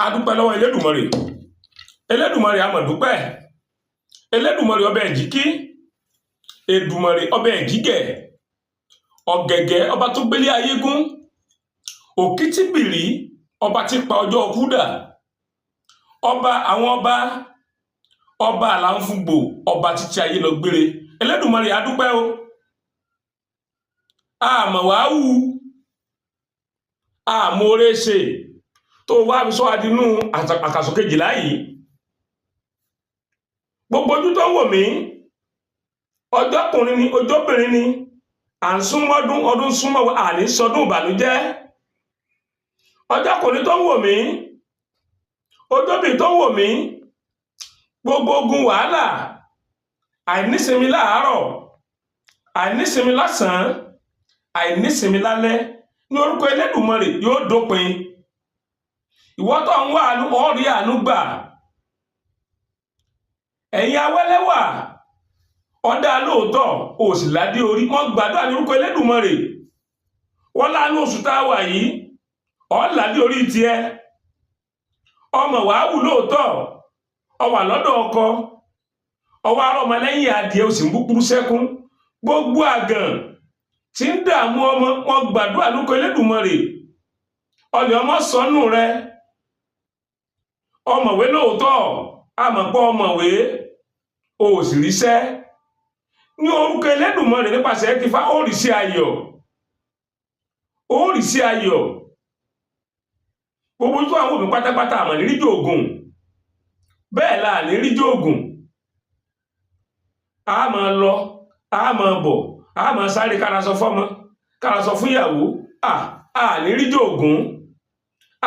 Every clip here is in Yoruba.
A dúpẹ́ lọ́wọ́ Elédùmarè. Elédùmarè, a mà dúpẹ́. Elédùmarè ọbẹ̀ ẹ̀jíkí, Èdùmàrè ọbẹ̀ ẹ̀jígẹ̀, ọ̀gẹ̀gẹ̀ ọba tó gbélé ayé gún, òkìtìbìrì ọba tí pa ọjọ́ kú dà, ọba àwọn ọba, ọba àlàǹfùgbò, ọba títí ayé lọ gbére. Elédùmarè, a dúpẹ́ o. Àmọ̀ wàá wù àmóore ṣe tó wá fi sọ adinú àkàsọ̀ kejìlá yìí. Gbogbo ojú tó ń wò mí, ọjọ́kùnrin ni, ọjọ́bìnrin ni, à ń súnmọ́dún, ọdún súnmọ́, àní sọdún ìbànújẹ́. Ọjọ́kùnrin tó ń wò mí, ọjọ́bìnrin tó ń wò mí, gbogbo ogun wàhálà, àìnísinmi láàárọ̀, àìnísinmi lọ́sàn-án, àìnísinmi lálẹ́, ní orúkọ Elédùmarè yóò dópin. Ìwọ tó ń wá àánú, ọ̀rí àánú gbà. Ẹ̀yin awẹ́lẹ́wà, ọ̀dà lóòótọ́, o sì ládé orí. Wọ́n gbàdúrà ní orúkọ Elédùmarè, wọ́n láàánú oṣù tá a wà yìí, ọ̀ ládé orí tiẹ̀. Ọmọ wàá wù lóòótọ́, ọ wà lọ́dọ̀ ọkọ, ọwọ́ ará ọmọ lẹ́yìn adìẹ, o sì ń búburú sẹ́kún. Gbogbo àgàn tí ń dààmú ọmọ, wọn gbàdúrà lórúkọ Elédùmarè, ọlẹ̀ ọmọ sọnù rẹ. Ọmọwé lóòótọ́, àmọ̀pọ̀ ọmọwé, o sì ríṣẹ́. Ní orúkọ Elédùmarè, nípasẹ̀ tífá, ó rí sí ayọ̀, ó rí sí ayọ̀. Gbogbo ojú àwọn òbí pátápátá, àmọ̀ ní ríjò ògùn, bẹ́ẹ̀ la ní ríjò ògùn. A máa lọ, a máa bọ̀, a máa sáré kárasọ fọ́mọ, kárasọ fún ìyàwó. À ní ríjò ògùn,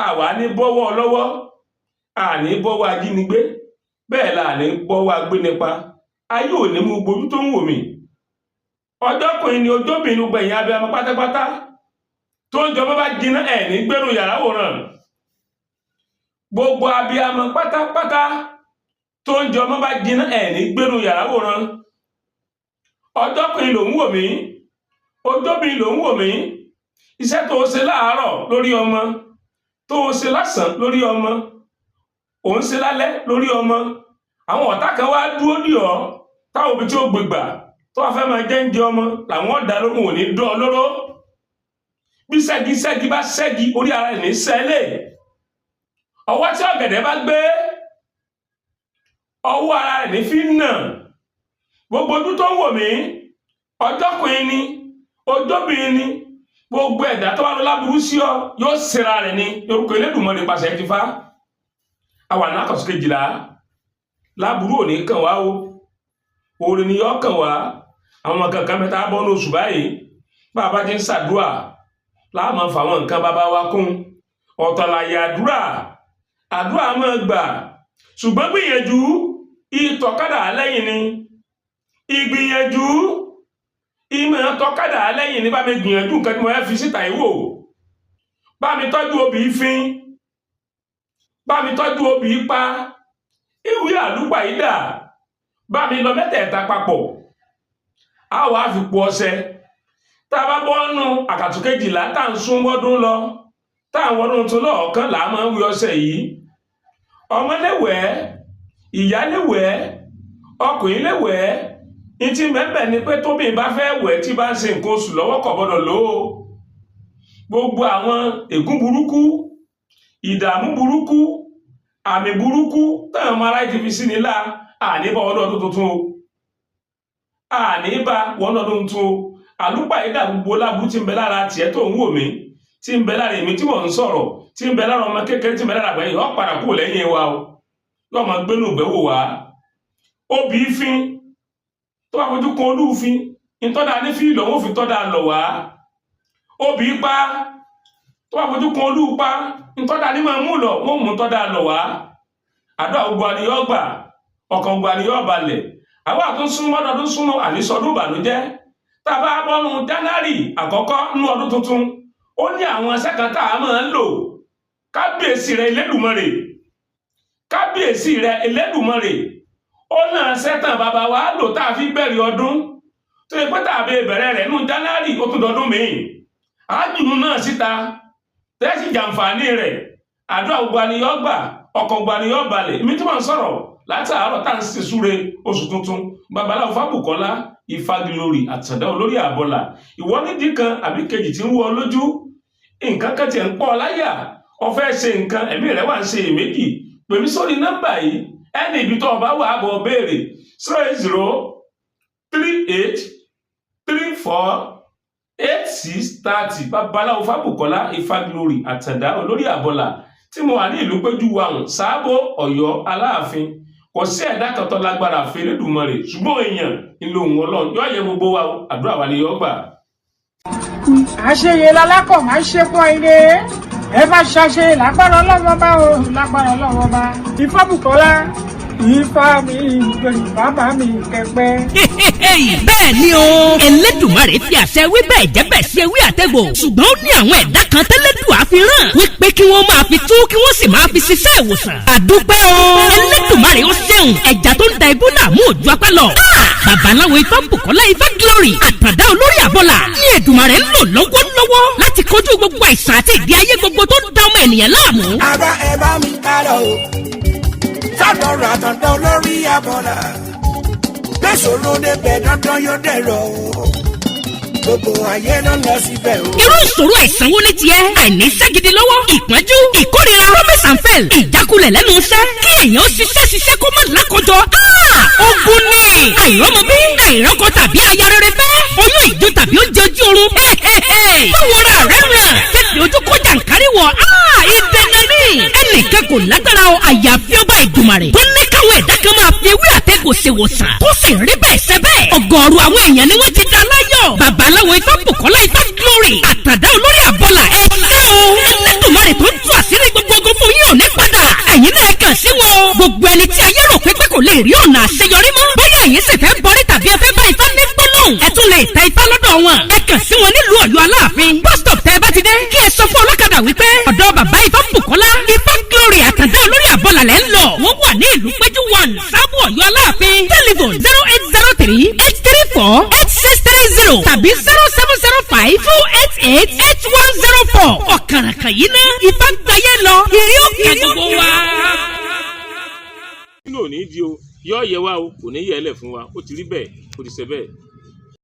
àwa ní bọ́wọ́ lọ́wọ́, a ní bọ́wọ́ ajínigbé, bẹ́ẹ̀ la ní bọ́wọ́ agbénipa. Ayé ò ní mú gbogbo ojú tó ń wò mí. Ọjọ́kùnrin ni, ojóbìnrin, gbogbo ẹ̀yin abiyamọ pátápátá tó ń jọmọ́ bá jiná, ẹ̀ ní gbẹ́rù yàrá wòran. Gbogbo abiyamọ pátápátá tó ń jọmọ́ bá jiná, ẹ̀ ní gbẹ́rù yàrá wòran. Ọjọ́kùnrin ló ń wò mí, ojóbìnrin ló ń wò mí. Iṣẹ́ tó o ṣe láàárọ̀ lórí ọmọ, tó o ṣe lásán lórí ọmọ, ò ń ṣe lálẹ́ lórí ọmọ, àwọn ọ̀tá kan wá dúró dì ọ́, táwọn òbí tí ó gbégbà tó wá fẹ́ máa jẹ́ ń jẹ ọmọ làwọn ọ̀dà lóhùn, ò ní dán ọ lóró. Bí ṣẹ́gi ṣẹ́gi bá ṣẹ́gi, orí ara ẹ̀ ní sẹ́lẹ̀. Ọwọ́ tí ọ̀gẹ̀dẹ̀ bá gbé, ọwọ́ ara rẹ̀ ní fi ń nà. Gbogbo ojú tó ń wò mí, ọjọ́kùnrin ni, ojóbìnrin ni, gbogbo ẹ̀dá tó wà lọ láburú sí ọ, yóò ṣera rẹ̀ ní orúkọ Elédùmarè. Pàṣẹ ti fa àwọn àkàsọ kejìlá, láburú ò ní kàn wá o, oore ni yóò kàn wá. Àwọn kankan mẹ́ta bọ́ ní oṣù báyìí, bá a bá ti ń ṣàdúrà, láàmú fàwọn nǹkan bàbá wa kún ọ̀tọ̀ láyé. Àdúrà, àdúrà máa gbà, ṣùgbọ́n gbìyànjú ìtọ́kadà lẹ́yìn ni. Ìgbìyànjú ìmọ̀ tọ́kadà lẹ́yìn ní. Bá mi gbìyànjú nǹkan tí mo fẹ́ fi síta yìí wò. Bá mi tọ́jú obì fín, bá mi tọ́jú obì pa, ìwé àlùpàídà, bá mi lọ mẹ́tẹ̀ẹ̀ta papọ̀, á wàá fi po ọṣẹ. Tá a bá bọ́ nù àkàtú kejìlá, tá à ń sún wọ́dún lọ, tá à ń wọ́dún tún lọ́ọ̀kan, là á máa ń wí ọṣẹ yìí. Ọmọ lè wẹ̀, ìyá lè wẹ̀, ọkùnrin lè wẹ̀. Ìtì mẹ́bẹ̀ ni pé tóbi bá fẹ́ wẹ̀, tí bá ń ṣe nǹkan oṣù lọ́wọ́, kò gbọ́dọ̀ lò ó. Gbogbo àwọn ègún burúkú, ìdààmú burúkú, àmì burúkú táwọn ọmọ aráyé ti fi sí nílá, àní bá wọnú ọdún tuntun o, àní bá wọnú ọdún tuntun o. Àlùpàídà, gbogbo láburú tí ń bẹ lára tiẹ̀ tó ń wò mí, tí ń bẹ lára èmi tí mò ń sọ̀rọ̀, tí ń bẹ lára ọmọ kékeré, tí ń bẹ lára àgbáyé, yóò padà kúrò lẹ́yìn wa o, yóò máa gbénú ìgbẹ́wò wá. Obì fín tó bá fojú kan olúfin, ìtọ́da ní fíìlì òun fi tọ́da lọ̀ wá. Obì pa tó bá fojú kan olúpa, ìtọ́da ní máa mú lọ, wọ́n mú tọ́da lọ̀ wá. Àdúrà gbogbo àníyọ́ gbà, ọkàn gbogbo àníyọ́ balẹ̀. Àwọn àtúnṣúmọ́ ọdún súnmọ́, àníṣọdún ìbànújẹ́. Tá a bá bọ́nu January àkọ́kọ́ nínú ọdún tuntun, ó ní àwọn iṣẹ́ kan tá a máa ń lò. Kábíyèsí rẹ Elédùmarè, kábíyèsí rẹ Elédùmarè, ó náà sẹ́tàn bàbá wa lò tá a fi bẹ̀rẹ̀ ọdún, tó yẹ pé tá a bẹ bẹ̀rẹ̀ rẹ̀ nínú January, ó tún dọdún míì. Àájùnú náà síta tẹ́sí jàǹfààní rẹ̀. Àdúrà gbogbo àníyàn gbà, ọkàn gbogbo àníyàn balẹ̀. Èmi tí wọ́n ń sọ̀rọ̀ látàárọ̀ tá à ń ṣe súre oṣù tuntun, babaláwo Fábùkọ́lá, Ifá Glory, Àtàndá olórí àbọ̀là. Ìwọ nídìí kan àbí kejì tí ń wú ọ lójú, nǹkan kan tiẹ̀ ń pọ̀ láyà, o fẹ́ ṣe nǹkan, ẹ̀mí rẹ̀ wà ń ṣe èméjì, pè mí sórí nọ́mbà yìí. Ẹni ibi tó o bá wà á bọ̀ béèrè: 08038348630. Babaláwo Fábùkọ́lá, Ifá Glory, Àtàndá olórí àbọ̀là, tí mo wà ní ìlú Péjú wàhùn, Sáàbò, Ọ̀yọ́ Aláàfin. Kò sí ẹ̀dá kan tó lágbára àfi Elédùmarè, ṣùgbọ́n èèyàn ńlò òun Ọlọ́run yóò yẹ gbogbo wa o. Àdúrà wa ni yóò gbà. Àṣeyẹ lalákọ̀ máa ń ṣe pọ̀ ire. Ẹ bá ṣàṣe lágbára Ọlọ́wọ́ bá o, lágbára Ọlọ́wọ́ bá. Ifábùkọ́lá, Ifá mi ìgbẹ̀yìn, bàbá mi kẹpẹ́. Bẹ́ẹ̀ ni o, Ẹlẹ́dùmarè fi àṣẹ wí bẹ́ẹ̀ jẹ́ bẹ́ẹ̀ sí ewé àtẹ̀gbò, ṣùgbọ́n ó ní àwọn ẹ̀dá kan tẹ́lẹ̀dùn àfihàn wípé kí wọ́n máa fi tú, kí wọ́n sì máa fi ṣiṣẹ́ ìwòsàn. Àdúpẹ́ o, Ẹlẹ́dùmarè ó ṣeun. Ẹja tó ń da ibú náà mú òjú apá lọ. Babaláwo Ifábùkọ́lá, Ifá Glory, Àtàndá olórí àbọ̀là ní Èdùmarè ń lò lọ́wọ́lọ́wọ́ láti kojú gbogbo àìsàn àti ìdí ayé gbogbo tó ń da ọmọ ènìyàn láàmú. Ara ẹ bá mi ká lọ o, sọ́dọ̀ Àtàndá olórí abọ́là. Gbèsòrò débẹ̀, dandan yóò dẹ̀rọ̀ o. Gbogbo ayé ló lọ síbẹ̀ o. Irú ìṣòro àìsàn wo ní tiẹ̀? Àìníṣẹ́ gidi lọ́wọ́, ìpọ́njú, ìkórira, promise and fail, ìjákulẹ̀ lẹ́nu iṣẹ́, kí èèyàn ṣiṣẹ́ ṣiṣẹ́ kó má lákòjọ. Ogun ni àìrọ́mọbí, àìrọ́kọ tàbí aya rere fẹ́, oyún ìjó tàbí oúnjẹ ojú oorun. Báwo ra rẹ̀ ràn fífi ojú kó jàǹkárí wọ̀? Ìdènà ní ẹnìkan kò lágbára o, àyàfi ọba Ìdùmarè tó ní káwọn ẹ̀dá kan máa fi ewé àtẹ̀gùn ṣèwòsàn, tó sì rí bẹ́ẹ̀ ṣe bẹ́ẹ̀. Ọ̀gọ̀ọ̀rọ̀ àwọn èèyàn ni wọ́n ti dá láyọ̀. Babaláwo Ifábùkọ́lá, Ifá Glory, Àtàdá olórí àbọ̀là, ẹ ṣé o. Ẹlẹ́dùnmarè tó ń tú àṣírí gbogbo ogun fún yín ò ní padà. Ẹ̀yin náà kàn sí wọn. Gbogbo ẹni tí ayé rò pé kò lè rí ọ̀nà àṣeyọrí mọ́, bóyá ẹ̀yin sì fẹ́ bọrí tàbí ẹ fẹ́ bá Ifá ní gbólóhùn, ẹ tún lè tẹ Ifá lọ́dọ̀ wọn. Ẹ kàn sí wọn nílùú Ọ̀yọ́ Aláàfin bus stop. Tẹ́ ẹ bá ti dé, kí ẹ sọ fún ọlọ́kadà wípé ọ̀dọ̀ bàbá Ifábùkọ́lá, Ifá Glory, Àtàndá olórí àbọ̀là lẹ́ ń lọ. Wọ́n wà ní ìlú Péjú 1, Sábò, Ọ̀yọ́ Aláàfin. Telephone: 08038348630 tàbí 07052888104. Ọ̀kàràkàn yìí ná Ifá gbayé lọ, ìrí òkè gbogbo wa. Nínú òní di o, yóò yẹ wá o, kò ní yẹ ẹ lẹ̀ fún wa. Ó ti rí bẹ́ẹ̀, ó ti ṣe bẹ́ẹ̀.